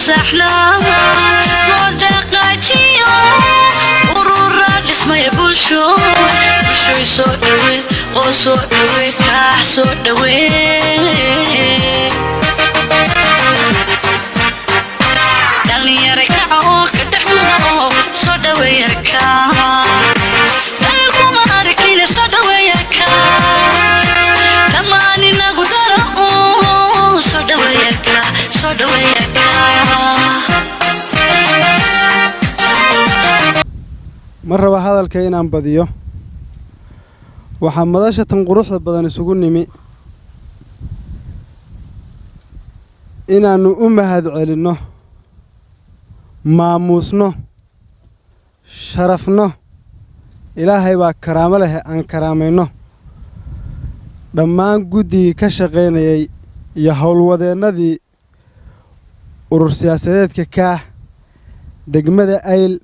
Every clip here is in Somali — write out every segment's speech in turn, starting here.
Saxnaa loo dhaqaajiyo urura dhismaya bulsho, bulshoy soo dhawe oo soo dhawe, Kaax soo dhawe. Dhalinyaro kaca oo ka dhex muda oo soo dhaweeya Kaax, arkine soo dhaweeya Kaax, dhammaan inagu daro oo soo dhaweeya Kaax, soo dhaweeya Kaax. Ma raba hadalka inaan badiyo. Waxaa madasha tan quruxda badan isugu nimi inaannu u mahad celinno, maamuusno, sharafno, Ilaahay baa karaamo leh, aan karaamayno dhammaan guddigii ka shaqaynayay iyo howlwadeennadii urur siyaasadeedka Kaah, degmada Ayl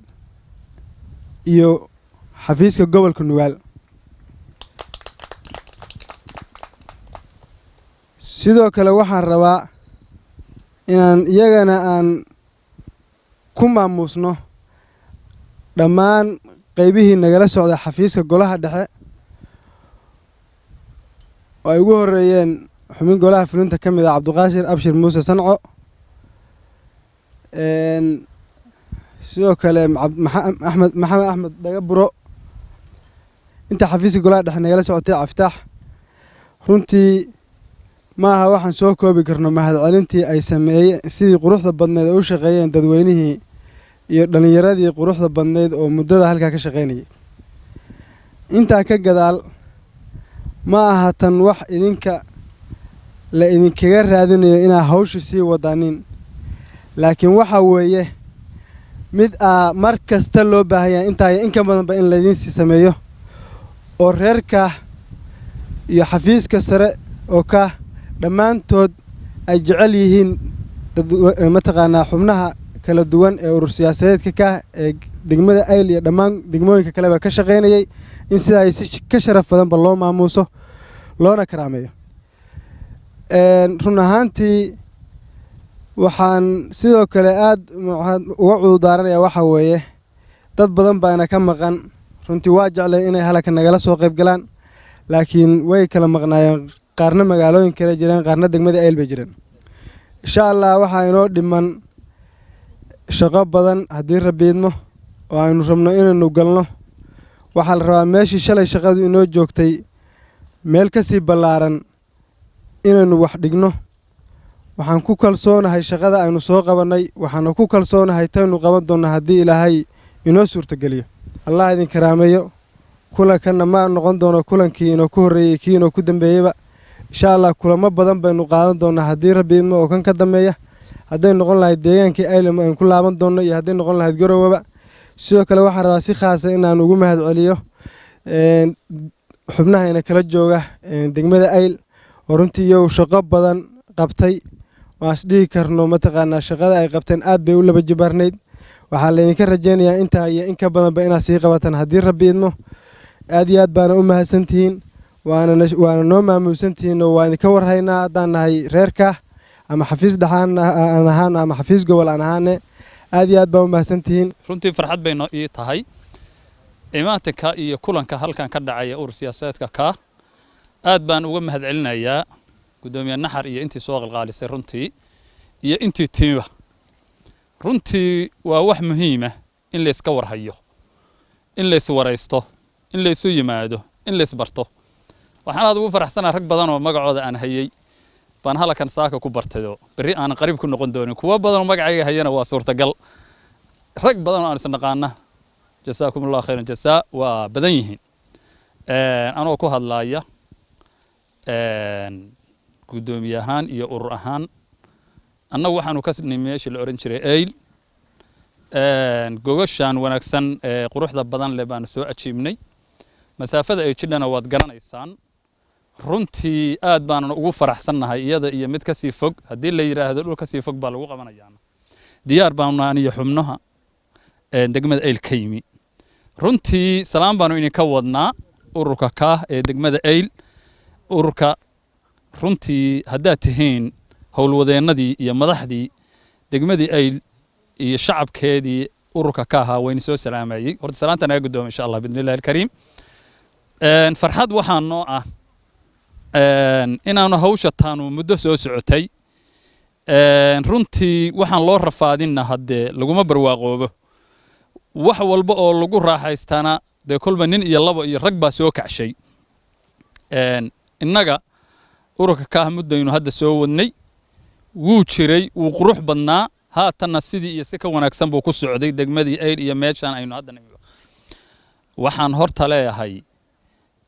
iyo xafiiska gobolka Nugaal. Sidoo kale waxaan rabaa inaan iyagana aan ku maamuusno dhammaan qaybihii nagala socda xafiiska golaha dhexe, oo ay ugu horreeyeen xubin golaha fulinta ka mid ah, Cabdiqaashir Abshir Muuse Sanco, sidoo kale Axmed Maxamed Axmed Dhagaburo, inta xafiiska golaha dhexe nagala socotay, Caftaax. Runtii ma aha waxaan soo koobi karno mahadcelintii ay sameeyeen, sidii quruxda badneed ay u shaqeeyeen dadweynihii iyo dhallinyaradii quruxda badneyd oo muddada halkaa ka shaqaynayay. Intaa ka gadaal, ma aha tan wax idinka la idinkaga raadinayo inaa hawsha sii wadaanin, laakiin waxa weeye mid aa mar kasta loo baahan yahay intaa iyo in ka badanba in laydiin sii sameeyo, oo reerka iyo xafiiska sare oo ka dhammaantood ay jecel yihiin dad mataqaanaa xubnaha kala duwan ee urur siyaasadeedka Kaah ee degmada Ayl iyo dhammaan degmooyinka kaleba ka shaqaynayay, in sidaa ay si ka sharaf badanba loo maamuuso loona karaameeyo. Run ahaantii waxaan sidoo kale aad uga cudurdaaranaya, waxaa weeye dad badan baana ka maqan. Runtii waa jeclay inay halaka nagala soo qayb galaan, laakiin way kala maqnaayeen, qaarna magaalooyin kale jireen, qaarna degmada Ayl bay jireen. Insha Allah waxaa inoo dhiman shaqo badan haddii Rabbi idmo, oo aynu rabno inaynu galno. Waxaa la rabaa meeshii shalay shaqadu inoo joogtay meel ka sii ballaaran inaynu wax dhigno. Waxaan ku kalsoonahay shaqada aynu soo qabannay, waxaana ku kalsoonahay taynu qaban doonno haddii Ilaahay inoo suurtogeliyo. Allah idin karaameeyo. Kulankanna ma noqon doono kulankii inoo ku horreeyey kii inoo ku dambeeyeyba. Insha Allah kulamo badan baynu qaadan doonnaa haddii Rabbi idmo, oo kan ka dambeeya, hadday noqon lahayd deegaankii Aylem aynu ku laaban doonno iyo hadday noqon lahayd Garowaba. Sidoo kale waxaan rabaa si khaasa inaan ugu mahad celiyo xubnaha ina kala jooga degmada Ayl, oo runtii iyagu shaqo badan qabtay. Waan is dhihi karno mataqaanaa shaqada ay qabteen aad bay u laba jibaarnayd. Waxaa laydinka rajaynayaa intaa iyo in ka badanba inaad sii qabataan haddii Rabbi idmo. Aad iyo aad baana u mahadsantihiin, waana noo maamuusantihiin, oo waa idinka warhaynaa haddaan nahay reerka ama xafiis dhexaan aan ahaano ama xafiis gobol aan ahaane. Aad iyo aad baa u mahadsantihiin. Runtii farxad bay noo ii tahay imaatinka iyo kulanka halkan ka dhacaya urur siyaasadeedka Kaa. Aad baan uga mahad celinayaa guddoomiye Naxar iyo intii soo qalqaalisay runtii iyo intii timiba. Runtii waa wax muhiima in layska warhayo, in lays waraysto, in laysu yimaado, in laysbarto. Waxaan aad ugu faraxsanaa rag badan oo magacooda aan hayey baan halkan saaka ku bartayoo berri aanan qariib ku noqon doonin. Kuwo badan oo magacayga hayana waa suurtagal. Rag badan oo aan isnaqaana, jasaakum Allah khayran jasaa, waa badan yihiin. Anoo ku hadlaaya guddoomiye ahaan iyo urur ahaan, annagu waxaanu ka nimi meeshii la odhan jiray Eyl. Gogoshaan wanaagsan ee quruxda badan leh baanu soo ajiibnay. Masaafada ay jidhana waad garanaysaan. Runtii aad baanan ugu faraxsannahay iyada iyo mid ka sii fog haddii la yidhaahdo dhul ka sii fog baa lagu qabanayaana diyaar baanu nahay, aniyo xubnaha degmada Eyl ka yimi. Runtii salaan baanu idinka wadnaa ururka Kaah ee degmada Eyl. Ururka runtii haddaad tihiin howlwadeennadii iyo madaxdii Degmadii Ayl iyo shacabkeedii ururka ka ahaa wayna soo salaamayey. Horta salaanta naga guddooma, insha Allah, biidni illahi alkariim. Farxad waxaa noo ah inaanu hawsha taanu muddo soo socotay. Runtii waxaan loo rafaadinna haddee laguma barwaaqoobo, wax walba oo lagu raaxaystana dee kolba nin iyo labo iyo rag baa soo kacshay. Innaga ururka Kaah muddaynu hadda soo wadnay, wuu jiray, wuu qurux badnaa, haatanna sidii iyo si ka wanaagsan buu ku socday degmadii Ayl iyo meeshaan aynu hadda nimi. Waxaan horta leeyahay,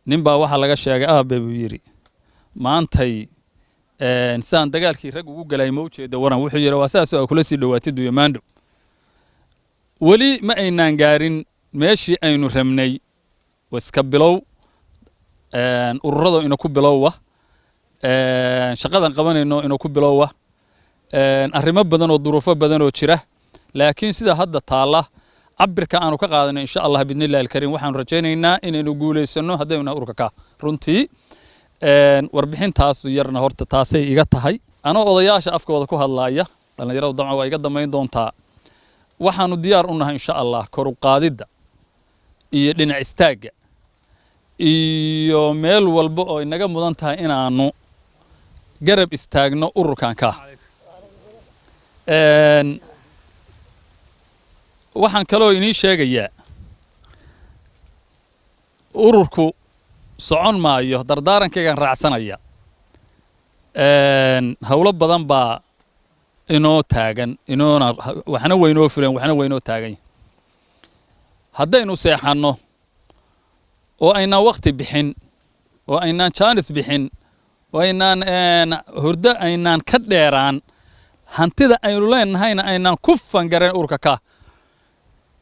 ninbaa waxaa laga sheegay, aabe buu yidhi, maantay sidaan dagaalkii rag ugu galay ma ujeeda waran. Wuxuu yidhi, waa sidaas oo kula sii dhowaatid duyo maandhow. Weli ma aynaan gaarin meeshii aynu rabnay. Iska bilow ururada ina ku bilowwa, shaqadan qabanayno ina ku bilowwa, arrimo badan oo duruufo badan oo jira. Laakiin sida hadda taalla cabirka aanu ka qaadanay, insha Allah, biidni illahi alkariim, waxaanu rajaynaynaa inaynu guulaysano haddaynu nahay ururka Ka. Runtii warbixintaas yarna horta taasay iga tahay, anoo odayaasha afkooda ku hadlaaya. Dhallinyaradu dabcan waa iga dambayn doontaa. Waxaanu diyaar u nahay, insha Allah, kor u qaadidda iyo dhinac istaagga iyo meel walba oo inaga mudan tahay inaanu garab istaagno ururkan Ka. Waxaan kaloo inii sheegayaa, ururku socon maayo, dardaarankaygaan raacsanaya. Howlo badan baa inoo taagan, inoona waxna waynoo fuleen, waxna waynoo taagan yahay. Haddaynu seexanno oo aynaan wakti bixin oo aynaan jaanis bixin oo aynaan hurdo aynaan ka dheeraan, hantida aynu leenahayna aynaan ku fangareen ururka Ka,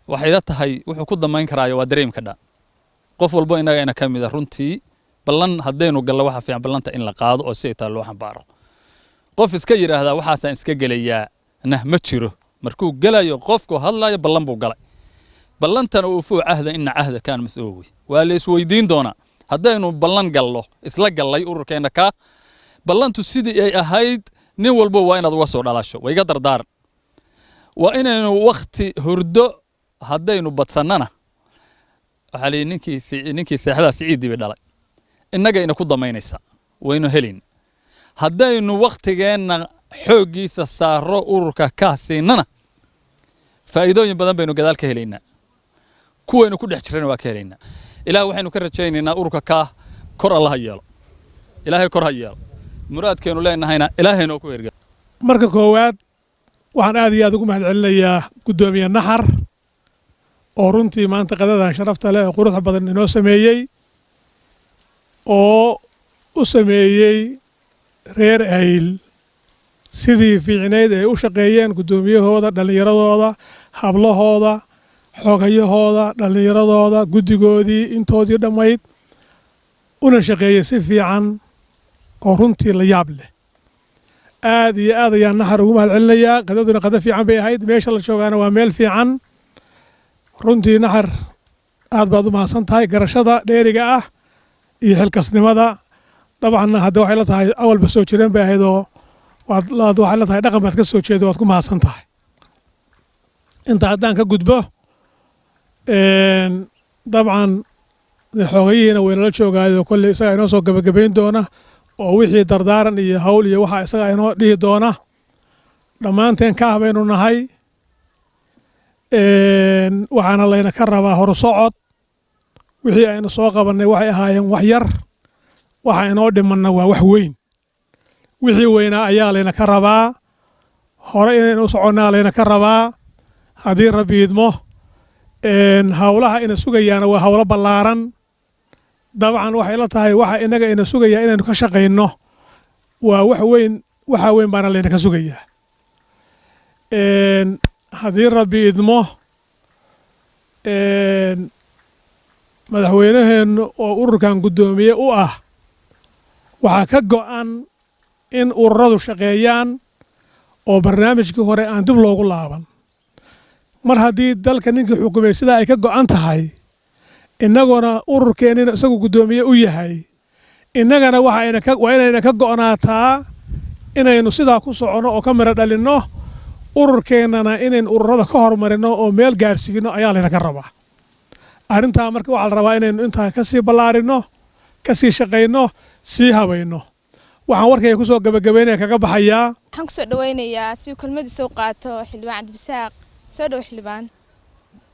waxay ila tahay wuxuu ku damayn karaayo waa dareemka dha qof walbo innaga ina ka mid a. Runtii ballan haddaynu gallo, waxa fiican ballanta in la qaado oo si ay tahay loo xambaaro. Qof iska yidhaahdaa waxaasaan iska gelayaa nah ma jiro. Markuu gelayo qofku hadlayo, ballan buu galay. Ballantana uufuu cahda, ina cahda kaan mas-uul wey, waa la isweydiin doonaa. Haddaynu ballan gallo, isla gallay ururkeenna Kaa, ballantu sidii ay ahayd nin walbo waa inaad uga soo dhalasho. Waa iga dardaaran, waa inaynu wakti hurdo haddaynu badsannana, waxaa la yidhi ninkii seexdaa siciiddii bay dhalay. Innagayna ku damaynaysaa, waynu helin. Haddaynu wakhtigeenna xooggiisa saaro ururka Kaa siinana, faa'iidooyin badan baynu gadaal ka helaynaa, kuwaynu ku dhex jirana waa ka helaynaa. Ilaah waxaynu ka rajaynaynaa ururka Kaa kor allaha yeelo, Ilaahay kor ha yeelo. Muraadkeenu leenahayna Ilaahay noo ku herga. Marka koowaad waxaan aad iyo aad ugu mahad celinayaa guddoomiye Naxar oo runtii maanta qadadan sharafta leh oo quruxda badan inoo sameeyey oo u sameeyey reer Ayl sidii fiicnayd ay u shaqeeyeen, guddoomiyahooda, dhallinyaradooda, hablahooda, xogayahooda, dhallinyaradooda, guddigoodii intoodii dhammayd, una shaqeeyey si fiican oo runtii la yaab leh. Aad iyo aad ayaan Naxar ugu mahad celinayaa. Qadaduna qado fiican bay ahayd, meesha la joogaana waa meel fiican. Runtii Naxar, aad baad u mahadsan tahay garashada dheeriga ah iyo xilkasnimada. Dabcanna hadda waxay la tahay awalba soo jireen bay ahayd oo waxay la tahay dhaqan baad ka soo jeedo, waad ku mahadsan tahay. Inta haddaan ka gudbo, dabcan xoogayihiina waynala joogaayo, kolley isagaa inoo soo gabagabayn doona oo wixii dardaaran iyo hawl iyo waxa isagaa inoo dhihi doona. Dhammaanteen Kaah baynu nahay, waxaana layna ka rabaa horusocod. Wixii aynu soo qabannay waxay ahaayeen wax yar, waxa inoo dhimanna waa wax weyn. Wixii weynaa ayaa layna ka rabaa, hore inaynu u soconnaa layna ka rabaa haddii Rabbi idmo. Howlaha ina sugayaana waa howlo ballaaran. Dabcan waxay la tahay waxa inaga ina sugayaa inaynu ka shaqayno waa wax weyn, waxa weyn baana layna ka sugayaa haddii Rabbi idmo. Madaxweynaheennu oo ururkan guddoomiye u ah waxaa ka go'an in ururadu shaqeeyaan oo barnaamijkii hore aan dib loogu laaban. Mar haddii dalka ninkii xukumay sidaa ay ka go'an tahay, innaguna ururkeennina isagu guddoomiye u yahay, innagana waa inayna ka go'naataa inaynu sidaa ku soconno oo ka miro dhalinno. Ururkeennana inaynu ururada ka horumarino oo meel gaarsiino ayaa laynaka rabaa. Arrintaa marka waxaa la rabaa inaynu intaan kasii ballaarino, kasii shaqayno, sii habayno. Waxaan warkayga kusoo gabagabaynaya, kaga baxayaa. Waxaan kusoo dhaweynayaa si uu kelmadiisa u qaato Xildhibaan Cabdirisaaq. Soo dhow, xildhibaan.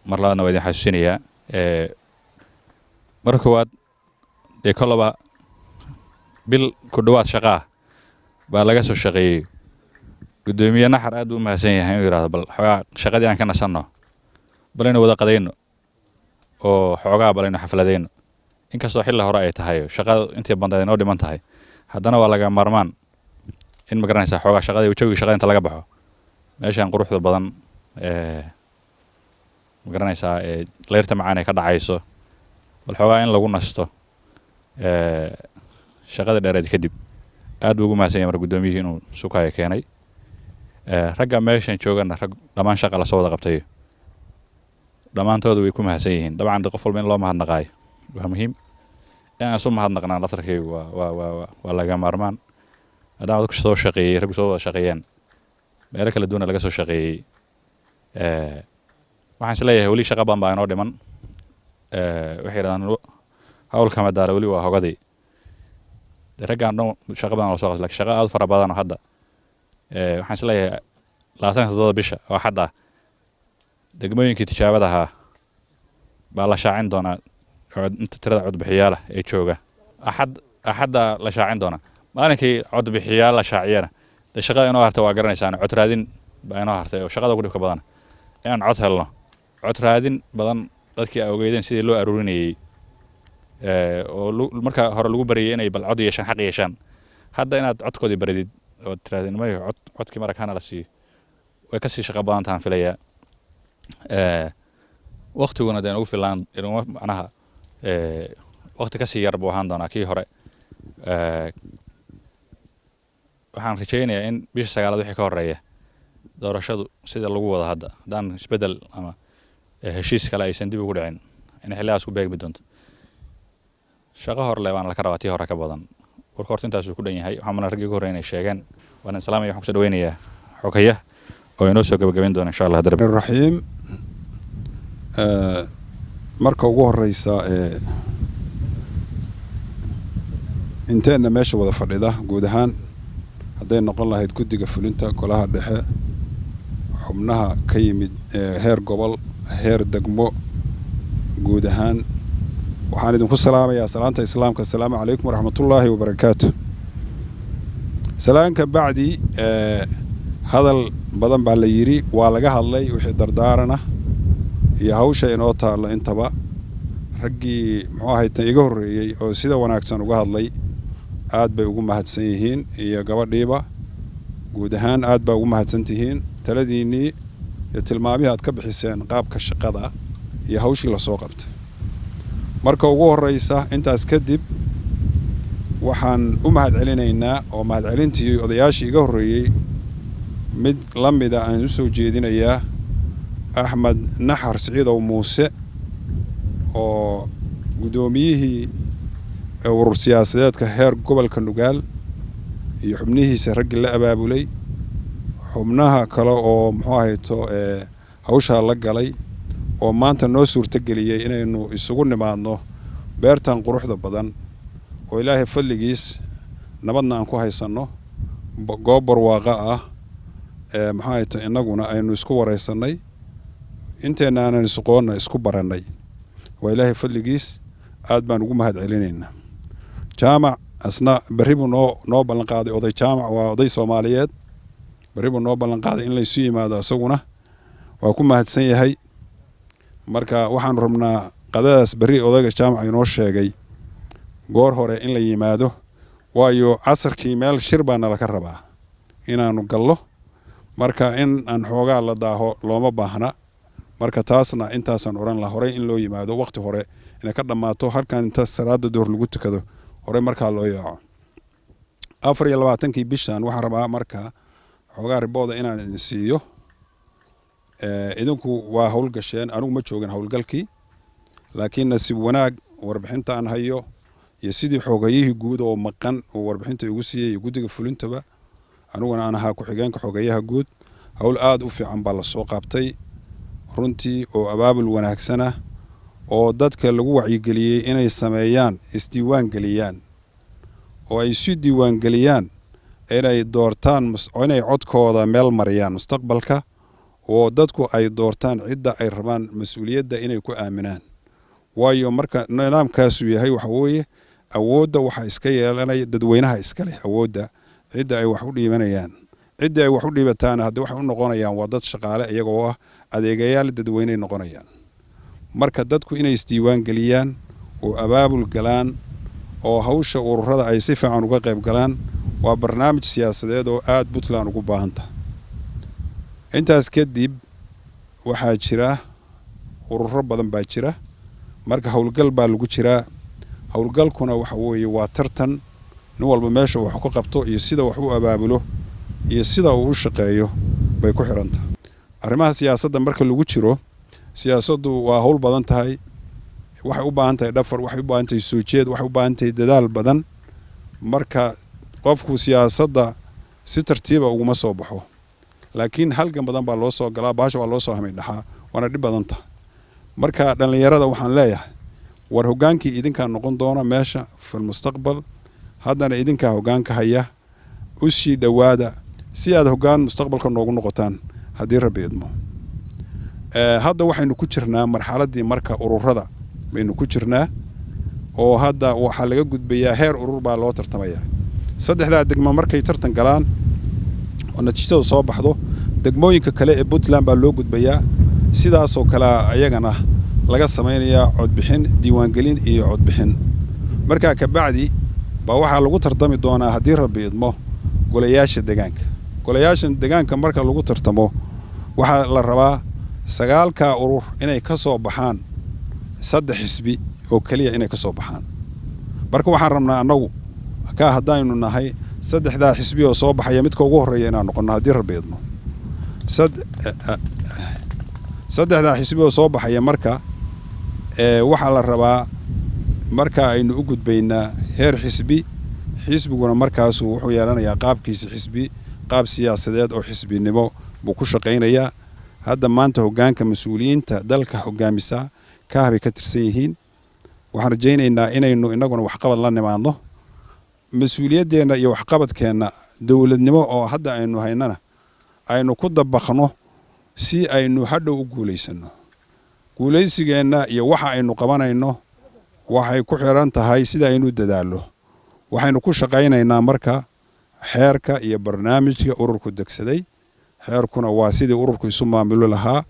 Mar labaadna waa idin xasuusinayaa. Marka koowaad dee kollaba bil ku dhowaad shaqaa baa laga soo shaqeeyey. Guddoomiye Naxar aad buu u mahadsan yahay inuu yidhahdo bal xoogaa shaqadii aan ka nasanno, bal aynu wada qadayno oo xoogaa bal aynu xafladayno. Inkastoo xilli hore ay tahay, shaqada intii badnayd inoo dhiman tahay, haddana waa laga maarmaan in, ma garanaysaa, xoogaa shaqadii, jawgii shaqada inta laga baxo, meeshan quruxda badan ma garanaysaa, leyrta macaan ay ka dhacayso, bal xoogaa in lagu nasto shaqada dheereed kadib. Aad buu ugu mahadsan yahay marka guddoomiyihii inuu sukaayo keenay. Ragga meeshan joogana, rag dhammaan shaqa lasoo wada qabtay, dhammaantooda way ku mahadsan yihiin. Dabcan de qof walba in loo mahadnaqaayo waa muhiim. In aan isu mahadnaqnaan laftarkaygu waa laga maarmaan, maadaama dadku soo shaqeeyey, raggu soo wada shaqeeyeen, meelo kala duwana laga soo shaqeeyey. Waxaan is leeyahay weli shaqa badan baa inoo dhiman. Waxay yidhahdaan hawlka madaara weli waa hogadii. Dee raggaan dhan shaqa badan la soo qabtay, lakin shaqa aad u fara badan oo hadda waxaan is leeyahay 27 bisha oo xadda ah degmooyinkii tijaabada ahaa baa la shaacin doonaa inta tirada codbixiyaala ee jooga. Axadda la shaacin doonaa. Maalinkii codbixiyaal la shaaciyana dee shaqada inoo hartay waa garanaysaan. Cod raadin baa inoo hartay oo shaqada ugu dhibka badan inaan cod helno. Cod raadin badan dadkii ay ogeydeen sidii loo aruurinayey oo marka hore lagu bariyay inay bal cod yeeshaan, xaq yeeshaan. Hadda inaad codkoodii baridid oo tirahdeen mayo, cod codkii marag hana la siiyo, way kasii shaqo badan tahan filayaa. Waqtiguna dee nagu filaan inuma, macnaha waqti kasii yar buu ahaan doonaa kii hore. Waxaan rajaynayaa in bisha 9aad wixii ka horeeya doorashadu sida lagu wado hadda, haddaan isbeddel ama heshiis kale aysan dib ugu dhicin, in xilligaas ku beegmi doonto. Shaqo hor le baana laka rabaa, tii hore ka badan. Warka horta intaasuu ku dhan yahay. Waxaan malaa raggii ugu horreyn inay sheegeen. Waan salaamaya. Waxaan kusoo dhaweynayaa xoghayaha oo inoo soo gabagabayn doona, insha Allah. Darbi Raxiim. Marka ugu horeysa inteenna meesha wada fadhida guud ahaan, hadday noqon lahayd guddiga fulinta, golaha dhexe, xubnaha ka yimid heer gobol, heer degmo, guud ahaan waxaan idinku salaamayaa salaanta Islaamka: asalaamu calaykum waraxmatullaahi wabarakaatu. Salaanka bacdi, hadal badan baa la yidhi, waa laga hadlay wixii dardaarana iyo hawsha inoo taallo intaba. Raggii muxuu ahay tan iga horreeyey oo sida wanaagsan uga hadlay aad bay ugu mahadsan yihiin, iyo gabadhiiba. Guud ahaan aad baa ugu mahadsan tihiin taladiinnii iyo tilmaamihii aad ka bixiseen qaabka shaqada iyo hawshii lasoo qabtay. Marka ugu horreysa, intaas kadib, waxaan u mahad celinaynaa oo mahadcelintii odayaashii iga horreeyey mid la mida aan u soo jeedinayaa Axmed Naxar Siciidow Muuse oo guddoomiyihii urur siyaasadeedka heer gobolka Nugaal iyo xubnihiisa, raggii la abaabulay, xubnaha kale oo muxuu ahayto hawshaa la galay oo maanta noo suurtageliyey inaynu isugu nimaadno beertan quruxda badan oo Ilaahay fadligiis nabadna aan ku haysanno, goob barwaaqa ah maxaa ahayto, innaguna aynu isku wareysannay, inteenna aanan isqoonna isku barannay. Waa Ilaahay fadligiis, aad baan ugu mahad celinaynaa. Jaamac asna berri buu noo ballan qaaday. Oday Jaamac waa oday Soomaaliyeed. Berri buu noo ballan qaaday in laysu yimaado, isaguna waa ku mahadsan yahay. Marka waxaanu rabnaa qadadaas berri odayga Jaamac inoo sheegay goor hore in la yimaado, waayo casarkii meel shir baa nalaka rabaa inaanu gallo. Marka in aan xoogaa la daaho looma baahna. Marka taasna intaasaan odhan laha: horey in loo yimaado, waqti hore inay ka dhammaato halkan, inta salaada duhur lagu tukado horey markaa loo yaaco. 24-kii bishan waxaan rabaa marka xoogaa report-da inaan idin siiyo. Idinku waa howlgasheen, anigu ma joogin howlgalkii, laakiin nasiib wanaag warbixinta aan hayo iyo sidii xogayihii guud oo maqan uu warbixinta igu siiyey iyo guddiga fulintaba, aniguna aan ahaa ku-xigeenka xogayaha guud. Hawl aada u fiican baa lasoo qaabtay runtii, oo abaabul wanaagsan ah, oo dadka lagu wacyigeliyey inay sameeyaan, isdiiwaan geliyaan, oo ay isu diiwaan geliyaan inay doortaan, inay codkooda meel mariyaan mustaqbalka, oo dadku ay doortaan cidda ay rabaan mas-uuliyadda inay ku aaminaan. Waayo, marka nidaamkaasu yahay, waxa weeye awoodda waxaa iska yeelanaya dadweynaha iska leh awoodda, cidda ay wax u dhiibanayaan. Cidda ay wax u dhiibataana hadda waxay u noqonayaan waa dad shaqaale iyagoo ah, adeegayaal dadweyney noqonayaan. Marka dadku inay isdiiwaan geliyaan oo abaabul galaan oo hawsha ururada ay si fiican uga qayb galaan waa barnaamij siyaasadeed oo aada Puntland ugu baahan tahay. Intaas kadib, waxaa jira ururo badan baa jira. Marka howlgal baa lagu jiraa. Howlgalkuna waxa weeye waa tartan, nin walba meesha wax ku qabto iyo sida wax u abaabulo iyo sida uu u shaqeeyo bay ku xidhan tahay. Arrimaha siyaasadda marka lagu jiro, siyaasaddu waa hawl badan tahay. Waxay u baahan tahay dhafar, waxay u baahan tahay soo jeed, waxay u baahan tahay dadaal badan. Marka qofku siyaasadda si tartiiba uguma soo baxo, laakiin halgan badan baa loo soo galaa, baasha waa loo soo hamay dhaxaa, waana dhib badan tahay. Marka dhallinyarada waxaan leeyahay, war hoggaankii idinkaa noqon doona meesha filmustaqbal. Haddana idinkaa hoggaanka haya, u sii dhowaada si aad hoggaan mustaqbalka noogu noqotaan haddii Rabbi idmo. Hadda waxaynu ku jirnaa marxaladdii marka ururada baynu ku jirnaa, oo hadda waxaa laga gudbayaa heer urur baa loo tartamayaa. Saddexdaa degmo markay tartan galaan oo natiijadu soo baxdo, degmooyinka kale ee Puntland baa loo gudbayaa. Sidaasoo kale ayagana laga samaynayaa codbixin, diiwaangelin iyo codbixin. Markaa kabacdi baa waxaa lagu tartami doonaa, haddii Rabbi idmo, golayaasha degaanka. Golayaasha degaanka marka lagu tartamo, waxaa la rabaa sagaalkaa urur inay ka soo baxaan saddex xisbi oo keliya inay ka soo baxaan. Marka waxaan rabnaa annagu ka haddaynu nahay saddexdaa xisbi oo soo baxaya midka ugu horreeya inaan noqonno, haddii Rabbi idmo. Saddexdaa xisbi oo soo baxaya marka waxaa la rabaa marka aynu u gudbaynaa heer xisbi. Xisbiguna markaasu wuxuu yeelanayaa qaabkiisa xisbi, qaab siyaasadeed oo xisbinimo buu ku shaqaynayaa. Hadda maanta hoggaanka mas-uuliyiinta dalka hoggaamisa Kaah bay ka tirsan yihiin. Waxaan rajaynaynaa inaynu innaguna waxqabad la nimaadno, mas-uuliyaddeenna iyo waxqabadkeenna dowladnimo oo hadda aynu haynana aynu ku dabaqno si aynu hadhow u guulaysanno. Guulaysigeenna iyo waxa aynu qabanayno waxay ku xiran tahay sida aynu dadaallo. Waxaynu ku shaqaynaynaa marka xeerka iyo barnaamijka ururku degsaday. Xeerkuna waa sidii ururku isu maamuli lahaa,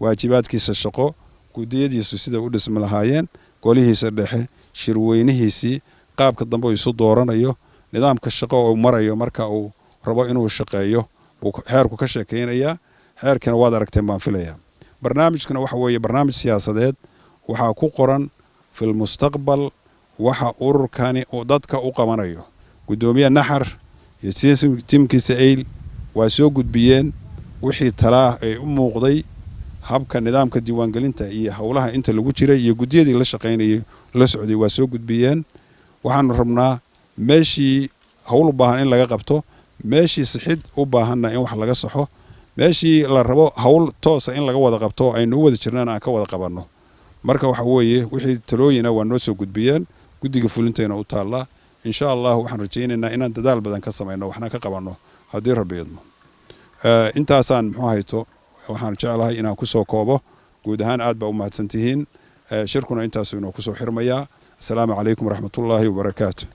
waajibaadkiisa shaqo, guddiyadiisu siday u dhismi lahaayeen, golihiisa dhexe, shirweynihiisii, qaabka dambe uu isu dooranayo, nidaamka shaqo uu marayo marka uu rabo inuu shaqeeyo buu xeerku ka sheekaynayaa. Xeerkina waad aragteen baan filayaa. Barnaamijkuna waxa weeye barnaamij siyaasadeed. Waxaa ku qoran filmustaqbal waxa ururkani uu dadka u qabanayo. Guddoomiye Naxar iyo tiimkiisa Eyl waa soo gudbiyeen wixii talaah ee u muuqday habka nidaamka diiwaangelinta iyo howlaha inta lagu jiray, iyo guddiyadii la shaqaynayay, la socday, waa soo gudbiyeen. Waxaanu rabnaa meeshii howl u baahan in laga qabto, meeshii sixid u baahanna in wax laga saxo, meeshii la rabo howl toosa in laga wada qabto aynu u wada jirnana aan ka wada qabanno. Marka waxa weeye wixii talooyina waa noo soo gudbiyeen, guddiga fulintayna u taallaa. Insha Allah waxaan rajaynaynaa inaan dadaal badan ka samayno, waxna ka qabanno haddii Rabbi idmo. Intaasaan muxuu hayto waxaan jeclahay inaan kusoo koobo. Guud ahaan aad baa u mahadsantihiin. Shirkuna intaasuu inoo kusoo xirmayaa. Asalaamu calaykum waraxmatullaahi wabarakaatu.